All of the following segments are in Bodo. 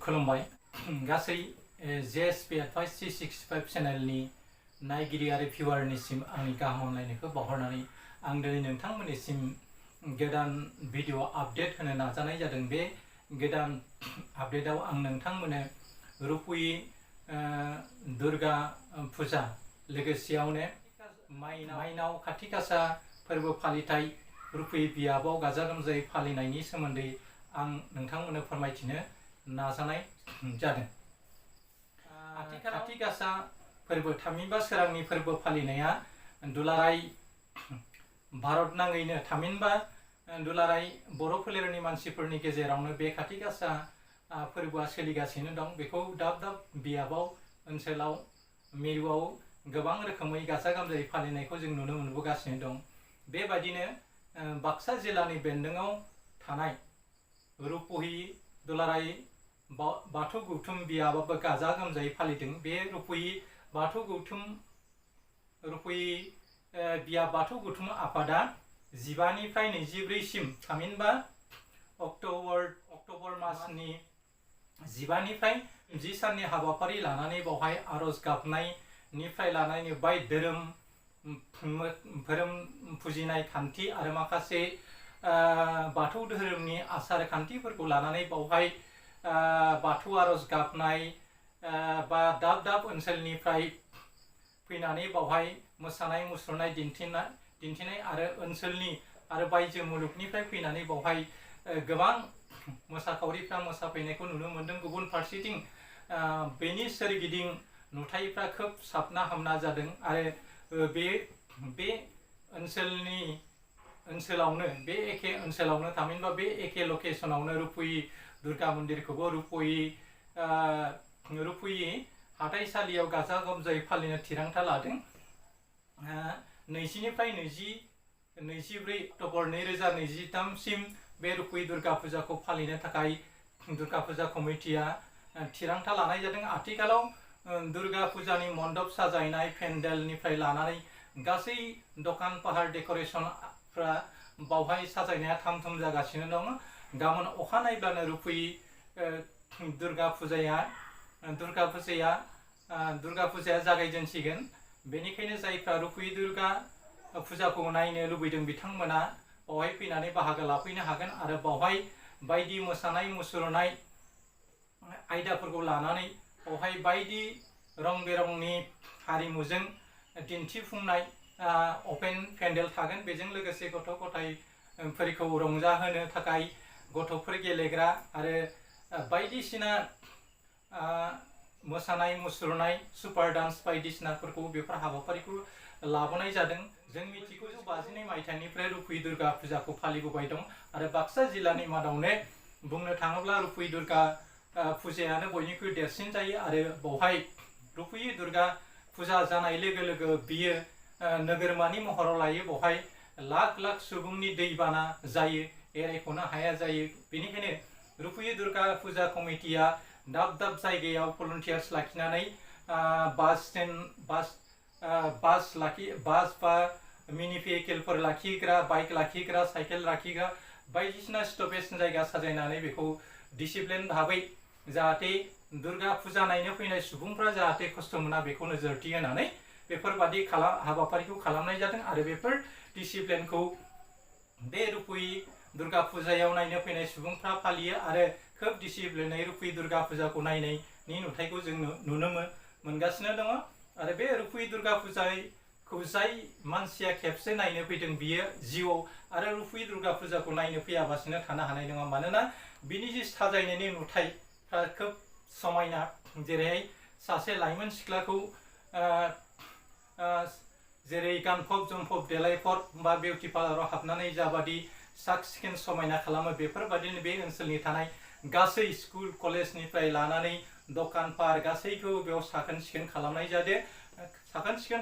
खुलुमबाय गासै जेएसपी एडभाइस 365 चेनेलनि नायगिरि आरो भिउवारनिसिम आंनि गाहाम हामलायनायखौ बावहरनानै आं दिनै नोंथांमोननिसिम गोदान भिडिअ आपडेट होनो नाजानाय जादों। बे गोदान आपडेटआव आं नोंथांमोननो रुपुयि दुर्गा फुजा लोगोसेयावनो माइनाव खाथि गासा फोरबो फालिथाय रुपुयि बियाबाव गाजा गोमजायै फालिनायनि सोमोन्दै आं नोंथांमोननो फोरमायथिनो नाजानाय जादों। खाथि गासा फोरबो थामहिनबा सोरांनि फोरबो फालिनाया दुलाराय भारत नाङैनो थामहिनबा दुलाराय बर' फोलेरनि मानसिफोरनि गेजेरावनो बे खाथि गासा फोरबोआ सोलिगासिनो दं। बेखौ दाब दाब बियाबाव ओनसोलाव मिरुआव गोबां रोखोमै गाजा गोमजायै फालिनायखौ जों नुनो मोनबोगासिनो दं। बेबायदिनो बाक्सा जिल्लानि बेन्दोङाव थानाय रुपुयि दुलाराय बाथौ गौथुम बियाबाबो गाजा गोमजायै फालिदों। बे रुपुयि बिया बाथौ गौथुम आफादा 15निफ्राय 24सिम थामहिनबा अक्ट'बर मासनि 15निफ्राय 10 साननि हाबाफारि लानानै बावहाय आरज गाबनायनिफ्राय लानानै बाय धोरोम फुजिनाय खान्थि आरो माखासे बाथौ धोरोमनि आसार खान्थिफोरखौ लानानै बावहाय बाथौ आरज गाबनाय बा दाब दाब ओनसोलनिफ्राय फैनानै बावहाय मोसानाय मुसुरनाय दिन्थिनाय आरो ओनसोलनि आरो बायजो मुलुगनिफ्राय फैनानै बावहाय गोबां मोसाखावरिफ्रा मोसाफैनायखौ नुनो मोन्दों। गुबुन फारसेथिं बेनि सोरगिदिं नुथायफ्रा खोब साबना हामना जादों आरो बे ओनसोलावनो बे एखे ओनसोलावनो थामहिनबा बे एखे लकेसनावनो रुपुयि दुर्गा मन्दिरखौबो रुपुयि हाथाइसालियाव गाजा गोमजायै फालिनो थिरांथा लादों। 20निफ्राय 24 अक्ट'बर 2023सिम बे रुपुयि दुर्गा फुजाखौ फालिनो थाखाय दुर्गा फुजा कमिटिया थिरांथा लानाय जादों। आथिखालाव दुर्गा फुजानि मण्डप साजायनाय पेन्डेलनिफ्राय लानानै गासै दखान पाहार डेक'रेसनफ्रा बावहाय साजायनाया थाम थुम जागासिनो दं। गाबोन अखानायब्लानो रुपुयि दुर्गा फुजाया जागायजेनसिगोन। बेनिखायनो जायफ्रा रुपुयि दुर्गा फुजाखौ नायनो लुबैदों बिथांमोना बावहाय फैनानै बाहागो लाफैनो हागोन आरो बावहाय बायदि मोसानाय मुसुरनाय आयदाफोरखौ लानानै बावहाय बायदि रं बेरंनि हारिमुजों दिन्थिफुंनाय अपेन पेन्डेल थागोन। बेजों लोगोसे गथ' गथायफोरखौ रंजाहोनो थाखाय गथ'फोर गेलेग्रा आरो बायदिसिना मोसानाय मुसुरनाय सुपार डान्स बायदिसिनाफोरखौ बेफोर हाबाफारिखौ लाबोनाय जादों। जों मिथिगौ 1952 मायथाइनिफ्राय रुपुयि दुर्गा फुजाखौ फालिबोबाय दं आरो बाक्सा जिल्लानि मादावनो बुंनो थाङोब्ला रुपुयि दुर्गा फुजायानो बयनिख्रुइ देरसिन जायो आरो बावहाय रुपुयि दुर्गा फुजा जानाय लोगो लोगो बियो नोगोरमानि महराव लायो। बावहाय लाख लाख सुबुंनि दैबाना जायो, एरायख'नो हाया जायो। बेनिखायनो रुपुयि दुर्गा फुजा कमिटिया दाब दाब जायगायाव भलुन्टियार्स लाखिनानै बास बा मिनि भेहिकेलफोर लाखिग्रा, बाइक लाखिग्रा, साइकेल लाखिग्रा बायदिसिना स्टपेज जायगा साजायनानै बेखौ डिसिप्लिन भाबै जाहाथे दुर्गा फुजा नायनो फैनाय सुबुंफ्रा जाहाथे खस्थ' मोना बेखौ नोजोरथि होनानै बेफोरबादि हाबाफारिखौ खालामनाय जादों आरो बेफोर डिसिप्लिनखौ बे रुपुयि दुर्गा फुजायाव नायनो फैनाय सुबुंफ्रा फालियो आरो खोब डिसिप्लिनै रुपुयि दुर्गा फुजाखौ नायनायनि नुथायखौ जों नुनो मोनगासिनो दङ। आरो बे रुपुयि दुर्गा फुजाखौ जाय मानसिया खेबसे नायनो फैदों बियो जिउआव आरो रुपुयि दुर्गा फुजाखौ नायनो फैयाबासिनो थानो हानाय नङा। मानोना बिनि जि साजायनायनि नुथायफ्रा खोब समायना। जेरैहाय सासे लाइमोन सिख्लाखौ जेरै गानफब जोमफब देलायफब बा बिउटि पार्लाराव हाबनानै जाबादि साख सिखोन समायना खालामो बेफोरबादिनो बे ओनसोलनि थानाय गासै स्कुल कलेजनिफ्राय लानानै दखान पाहार गासैखौबो बेयाव साखोन सिखोन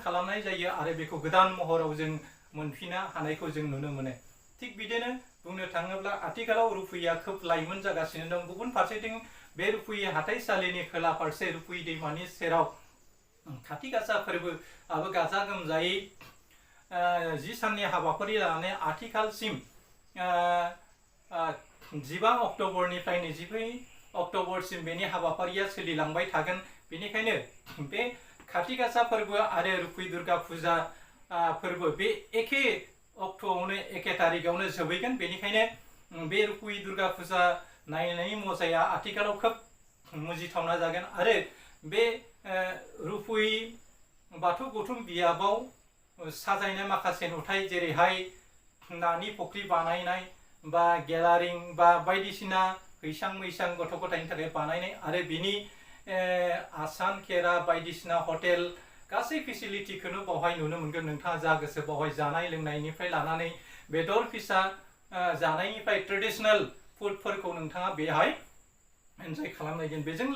खालामनाय जायो आरो बेखौ गोदान महराव जों मोनफिननो हानायखौ जों नुनो मोनो। थिग बिदिनो बुंनो थाङोब्ला आथिखालाव रुपुयिया खोब लाइमोन जागासिनो दं। गुबुन फारसेथिं बे रुपुयि हाथाइसालिनि खोला फारसे रुपुयि दैमानि सेराव खाथि गासा फोरबोआबो गाजा गोमजायै 10 साननि हाबाफारि लानानै आथिखालसिम 15 अक्ट'बरनिफ्राय 24 अक्ट'बरसिम बेनि हाबाफारिया सोलिलांबाय थागोन। बेनिखायनो बे खाथि गासा फोरबो आरो रुपुइ दुर्गा फुजा फोरबो बे एखे अक्ट'आवनो एखे तारिखआवनो जोबहैगोन। बेनिखायनो बे रुपुइ दुर्गा फुजा नायनायनि मजाया आथिखालाव खोब मुजिथावना जागोन। आरो बे रुपुइ बाथौ गौथुम बियाबाव साजायनाय माखासे नुथाय जेरैहाय नानि फुख्रि बानायनाय बा गेलारिं बा बायदिसिना हैसां मैसां गथ' गथायनि थाखाय बानायनाय आरो बिनि आसान खेरा बायदिसिना हटेल गासै फेसिलिटिखौनो बावहाय नुनो मोनगोन। नोंथाङा जा गोसो बावहाय जानाय लोंनायनिफ्राय लानानै बेदर फिसा जानायनिफ्राय ट्रेडिशनेल फुडफोरखौ नोंथाङा बेहाय एन्जय खालामनायगोन। बेजों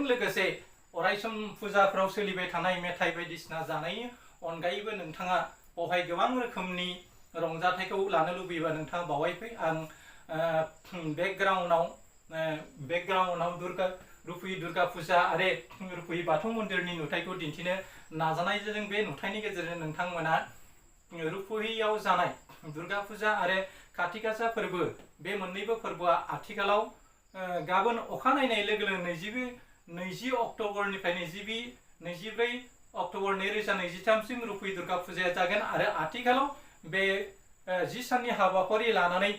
लोगोसे अरायसम फुजाफ्राव सोलिबाय थानाय मेथाइ बायदिसिना जानायनि अनगायैबो नोंथाङा बावहाय गोबां रोखोमनि रंजाथाइखौ लानो लुबैयोबा नोंथाङा बावहाय फै। आं बेकग्राउन्डआव रुपुइ दुर्गा फुजा आरो रुपुइ बाथौ मन्दिरनि नुथायखौ दिन्थिनो नाजानायजों बे नुथायनि गेजेरजों नोंथांमोना रुपुइयाव जानाय दुर्गा फुजा आरो खाथि गासा फोरबो बे मोननैबो फोरबोआ आथिखालाव गाबोन अखा नायनाय लोगो लोगो 20 अक्ट'बरनिफ्राय 24 अक्ट'बर 2023सिम रुपुइ दुर्गा फुजाया जागोन। आरो आथिखालाव बे 10 साननि हाबाफारि लानानै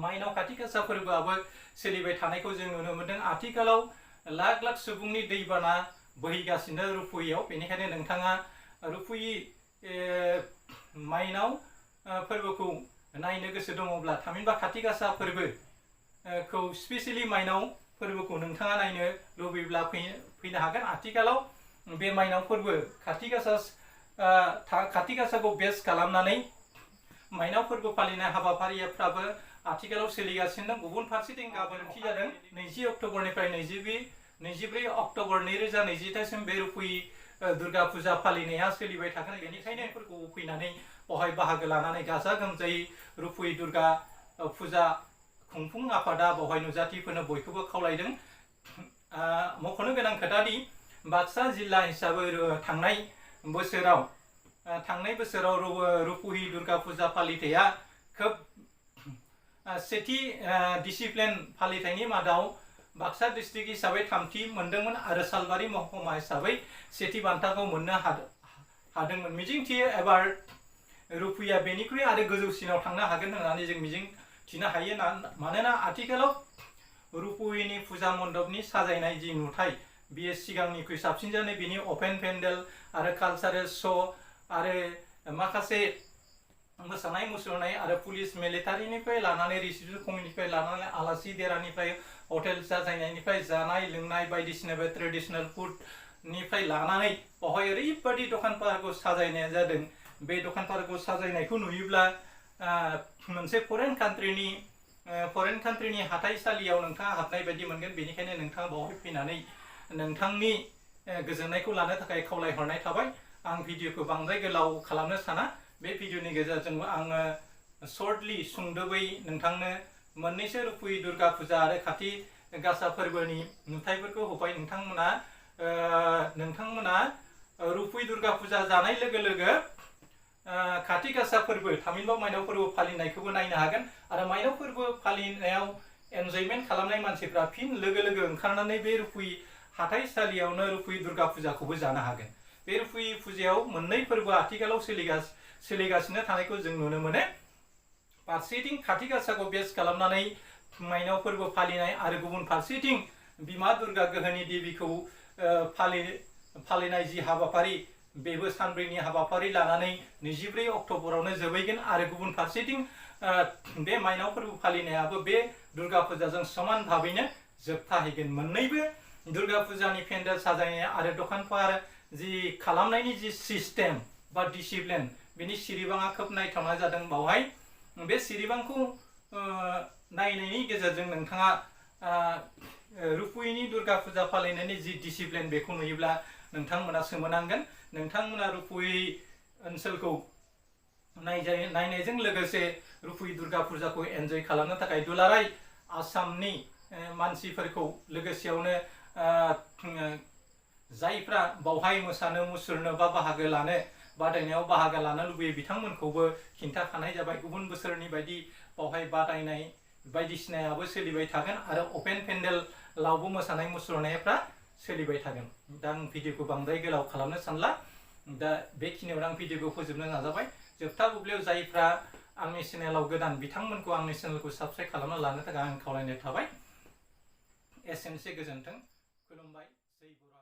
माइनाव खाथि गासा फोरबोआबो सोलिबाय थानायखौ जों नुनो मोनदों। आथिखालाव लाख लाख सुबुंनि दैबाना बोहैगासिनो रुपुइयाव। बेनिखायनो नोंथाङा रुपुइ माइनाव फोरबोखौ नायनो गोसो दङब्ला थामहिनबा खाथि गासा फोरबोखौ स्पेसियेलि माइनाव फोरबोखौ नोंथाङा नायनो लुबैब्ला फैनो हागोन। आथिखालाव बे माइनाव फोरबो खाथि गासाखौ बेस खालामनानै माइनाव फोरबो फालिनाय हाबाफारिफ्राबो आथिखालाव सोलिगासिनो दं। गुबुन फारसेथिं गाबोन थि जादों 20 अक्ट'बरनिफ्राय 24 अक्ट'बर 2023सिम बे रुपुइ दुर्गा फुजा फालिनाया सोलिबाय थागोन। बेनिखायनो फोरखौ फैनानै बावहाय बाहागो लानानै गाजा गोमजायै रुपुइ दुर्गा फुजा खुंफुं आफादा बावहाय नुजाथिफोरनो बयखौबो खावलायदों। मख'नो गोनां खोथादि बाक्सा जिल्ला हिसाबै थांनाय बोसोराव रुपुइ दुर्गा फुजा फालिथाया खोब सेथि डिसिप्लिन फालिथायनि मादाव बाक्सा डिस्ट्रिक्ट हिसाबै 3थि मोनदोंमोन आरो सालबारि महकुमा हिसाबै सेथि बान्थाखौ मोननो हादोंमोन। मिजिंथियो एबार रुपुइया बेनिख्रुइ आरो गोजौसिनाव थांनो हागोन होननानै जों मिजिंथिनो हायो। मानोना आथिखालाव रुपुइनि फुजा मण्डपनि साजायनाय जि नुथाय बियो सिगांनिख्रुइ साबसिन जानाय। बिनि अपेन पेन्डेल आरो कालचारेल श' आरो माखासे मोसानाय मुसुरनाय आरो पुलिस मिलिटारिनिफ्राय लानानै रिसिपसन कमिटिनिफ्राय लानानै आलासि देरानिफ्राय हटेल साजायनायनिफ्राय जानाय लोंनाय बायदिसिना बे ट्रेडिशनेल फुडनिफ्राय लानानै बावहाय ओरैबायदि दखानफोरखौ साजायनाय जादों। बे दखानफोरखौ साजायनायखौ नुयोब्ला मोनसे फरेन कान्ट्रिनि हाथाइसालियाव नोंथाङा हाबनाय बायदि मोनगोन। बेनिखायनो नोंथाङा बावहाय फैनानै नोंथांनि गोजोननायखौ लानो थाखाय खावलायहरनाय थाबाय। आं भिडिअखौ बांद्राय गोलाव खालामनो साना। बे भिडिअनि गेजेरजों आङो सर्टलि सुंदोबै नोंथांनो मोननैसो रुपुइ दुर्गा फुजा आरो खाथि गासा फोरबोनि नुथायफोरखौ होबाय। नोंथांमोना रुपुइ दुर्गा फुजा जानाय लोगो लोगो खाथि गासा फोरबो थामहिनबा माइनाव फोरबो फालिनायखौबो नायनो हागोन। आरो माइनाव फोरबो फालिनायाव एन्जयमेन्ट खालामनाय मानसिफ्रा फिन लोगो लोगो ओंखारनानै बे रुपुइ हाथाइसालियावनो रुपुइ दुर्गा फुजाखौबो जानो हागोन। बे रुपुइ फुजायाव मोननै फोरबो आथिखालाव सोलिगासिनो थानायखौ जों नुनो मोनो। फारसेथिं खाथि गासाखौ बेस खालामनानै माइनाव फोरबो फालिनाय आरो गुबुन फारसेथिं बिमा दुर्गा गोहोनि देबिखौ फालिनाय जि हाबाफारि बेबो सानब्रैनि हाबाफारि लानानै 24 अक्ट'बरावनो जोबहैगोन। आरो गुबुन फारसेथिं बे माइनाव फोरबो फालिनायाबो बे दुर्गा फुजाजों समान भाबैनो जोबथाहैगोन। मोननैबो दुर्गा फुजानि पेन्डेल साजायनाय आरो दखानफोर जि खालामनायनि जि सिस्टेम बा डिसिप्लिन बेनि सिरिबाङा खोब नायथावना जादों। बावहाय बे सिरिबांखौ नायनायनि गेजेरजों नोंथाङा रुपुइनि दुर्गा फुजा फालिनायनि जि डिसिप्लिन बेखौ नुयोब्ला नोंथांमोना सोमोनांगोन। नोंथांमोना रुपुइ ओनसोलखौ नायनायजों लोगोसे रुपुइ दुर्गा फुजाखौ एन्जय खालामनो थाखाय दुलाराय आसामनि मानसिफोरखौ लोगोसेयावनो जायफ्रा बावहाय मोसानो मुसुरनो बा बादायनायाव बाहागो लानो लुबैयो बिथांमोनखौबो खिन्थाखानाय जाबाय। गुबुन बोसोरनि बायदि बावहाय बादायनाय बायदिसिनायाबो सोलिबाय थागोन आरो अपेन पेन्डेलावबो मोसानाय मुसुरनायफ्रा सोलिबाय थागोन। दा आं भिडिअखौ बांद्राय गोलाव खालामनो सानला, दा बेखिनियावनो आं भिडिअखौ फोजोबनो नाजाबाय। जोबथा बुब्लियाव जायफ्रा आंनि चेनेलाव गोदान बिथांमोनखौ आंनि चेनेलखौ साबस्क्राइब खालामना लानो थाखाय आं खावलायनाय थाबाय। एसेनोसै, गोजोन्थों, खुलुमबाय, जै बर'।